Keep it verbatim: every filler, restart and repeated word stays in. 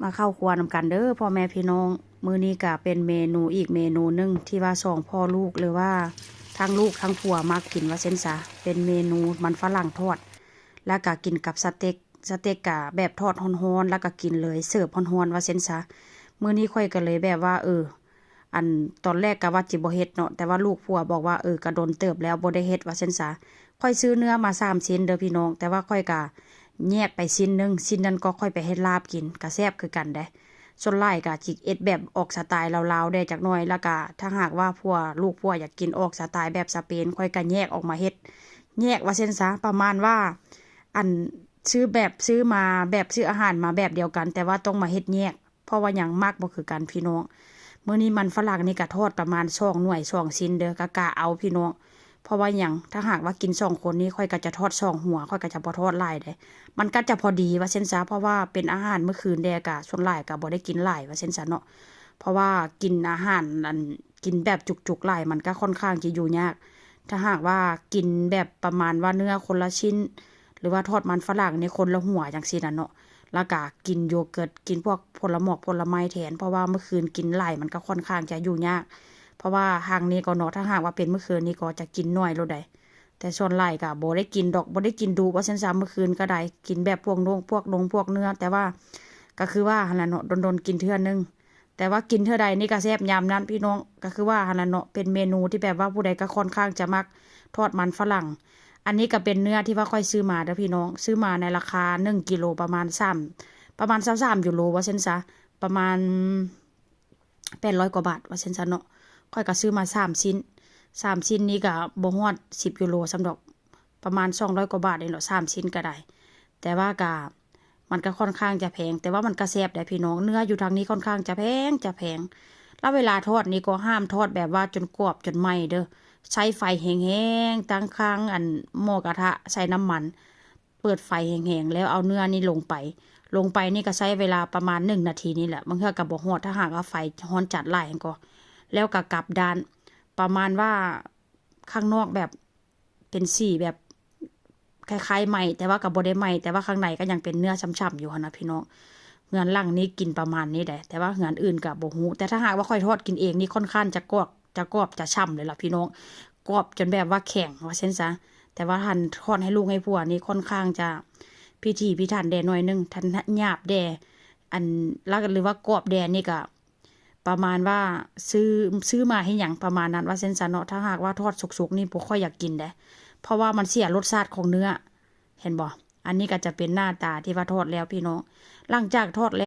มาเข้าครัวนำกันเด้อพ่อแม่พี่น้อง มื้อนี้ก็เป็นเมนูอีกเมนูหนึ่งที่ว่าสองพ่อลูกหรือว่าทั้งลูกทั้งผัวมักกินว่าซั่นซะ เป็นเมนูมันฝรั่งทอด แล้วก็กินกับสเต็ก สเต็กก็แบบทอดร้อนๆ แล้วก็กินเลย เสิร์ฟร้อนๆ ว่าซั่นซะ มื้อนี้ข้อยก็เลยแบบว่า เออ อันตอนแรกก็ว่าจิบ่เฮ็ดเนาะ แต่ว่าลูกผัวบอกว่า เออ ก็โดนเติบแล้วบ่ได้เฮ็ดว่าซั่นซะ ข้อยซื้อเนื้อมาสามชิ้นเด้อพี่น้อง แต่ว่าข้อยก็แยกไปชิ้นหนึ่ง ชิ้นนั้นก็ข้อยไปเฮ็ดลาบกิน ก็แซ่บคือกันเด้ ส่วนหลายก็จิเฮ็ดแบบออกสไตล์ลาวๆ แด่จักหน่อย แล้วก็ถ้าหากว่าผัว ลูกผัวอยากกินออกสไตล์แบบสเปน ข้อยก็แยกออกมาเฮ็ด แยกว่าซั่นซะ ประมาณว่า อันซื้อแบบ ซื้อมาแบบ ซื้ออาหารมาแบบเดียวกัน แต่ว่าต้องมาเฮ็ดแยก เพราะว่าหยัง มักบ่คือกันพี่น้อง มื้อนี้มันฝรั่งนี่ก็ทอดประมาณสองหน่วยสองชิ้นเด้อ กะกะเอาพี่น้อง เพราะว่าหยัง ถ้าหากว่ากินสองคนนี่ ข้อยก็จะทอดสองหัว ข้อยก็จะบ่ทอดหลายเด้ มันก็จะพอดีว่าซั่นซะ เพราะว่าเป็นอาหารมื้อคืนแด่กะ ส่วนหลายก็บ่ได้กินหลายว่าซั่นซะเนาะ เพราะว่ากินอาหาร อัน กินแบบจุกๆ หลาย มันก็ค่อนข้างจะอยู่ยาก ถ้าหากว่ากินแบบประมาณว่าเนื้อคนละชิ้น หรือว่าทอดมันฝรั่งนี่คนละหัวจั่งซี้น่ะเนาะ แล้วก็กินโยเกิร์ต กินพวกผลหมอกผลไม้แทน เพราะว่ามื้อคืนกินหลายมันก็ค่อนข้างจะอยู่ยาก เพราะว่าหางนี้ก็เนาะ ถ้าหากว่าเป็นมื้อคืนนี่ก็จะกินน้อยโลดใด แต่ส่วนหลายก็บ่ได้กินดอก บ่ได้กินดูว่าซั่นซะ มื้อคืนก็ได้ กินแบบพวกนง พวกนง พวกเนื้อ แต่ว่าก็คือว่าหั่นล่ะเนาะ โดนๆ กินเทื่อหนึ่ง แต่ว่ากินเทื่อใดนี่ก็แซ่บยามนั้นพี่น้อง ก็คือว่าหั่นล่ะเนาะ เป็นเมนูที่แบบว่าผู้ใดก็ค่อนข้างจะมัก ทอดมันฝรั่ง อันนี้ก็เป็นเนื้อที่ว่าข้อยซื้อมาเด้อพี่น้อง ซื้อมาในราคาหนึ่งกิโลประมาณสาม ประมาณซาวสามยูโรว่าซั่นซะ ประมาณแปดร้อยกว่าบาทว่าซั่นซะเนาะ ข้อยก็ซื้อมาสามชิ้น สามชิ้นนี้ก็บ่ฮอดสิบยูโรซ้ำดอก ประมาณสองร้อยกว่าบาทนี่แหละ สามชิ้นก็ได้ แต่ว่าก็ มันก็ค่อนข้างจะแพง แต่ว่ามันก็แซ่บได้พี่น้อง เนื้ออยู่ทางนี้ค่อนข้างจะแพง จะแพง แล้วเวลาทอดนี่ก็ห้ามทอดแบบว่าจนกรอบจนไหม้เด้อ ใช้ไฟแฮงๆ ตั้งค้างอันหม้อกระทะใส่น้ำมัน เปิดไฟแฮงๆ แล้วเอาเนื้อนี่ลงไป ลงไปนี่ก็ใช้เวลาประมาณหนึ่งนาทีนี่แหละ บางเทื่อก็บ่ฮอด ถ้าหากว่าไฟร้อนจัดหลายก็ แล้วก็กลับด้าน ประมาณว่าข้างนอกแบบเป็นสีแบบคล้ายๆ ไหม้ แต่ว่าก็บ่ได้ไหม้ แต่ว่าข้างในก็ยังเป็นเนื้อฉ่ำๆ อยู่หั้นนะพี่น้อง เฮือนหลังนี้กินประมาณนี้แหละ แต่ว่าเฮือนอื่นก็บ่ฮู้ แต่ถ้าหากว่าข้อยทอดกินเองนี่ค่อนข้างจะกรอบ จะกรอบจะฉ่ำเลยล่ะพี่น้อง กรอบจนแบบว่าแข็งว่าซั่นซะ แต่ว่าหั่นทอดให้ลูกให้ผัวนี่ค่อนข้างจะพิถีพิถันแด่หน่อยหนึ่ง ทันหยาบแด่ อัน แล้วหรือว่ากรอบแด่นี่ก็ ประมาณว่าซื้อ ซื้อมาให้หยังประมาณนั้นว่าซั่นซะเนาะ ถ้าหากว่าทอดสุกๆ นี่บ่ค่อยอยากกินเด้ เพราะว่ามันเสียรสชาติของเนื้อ เห็นบ่ อันนี้ก็จะเป็นหน้าตาที่ว่าทอดแล้วพี่น้อง หลังจากทอดแล้ว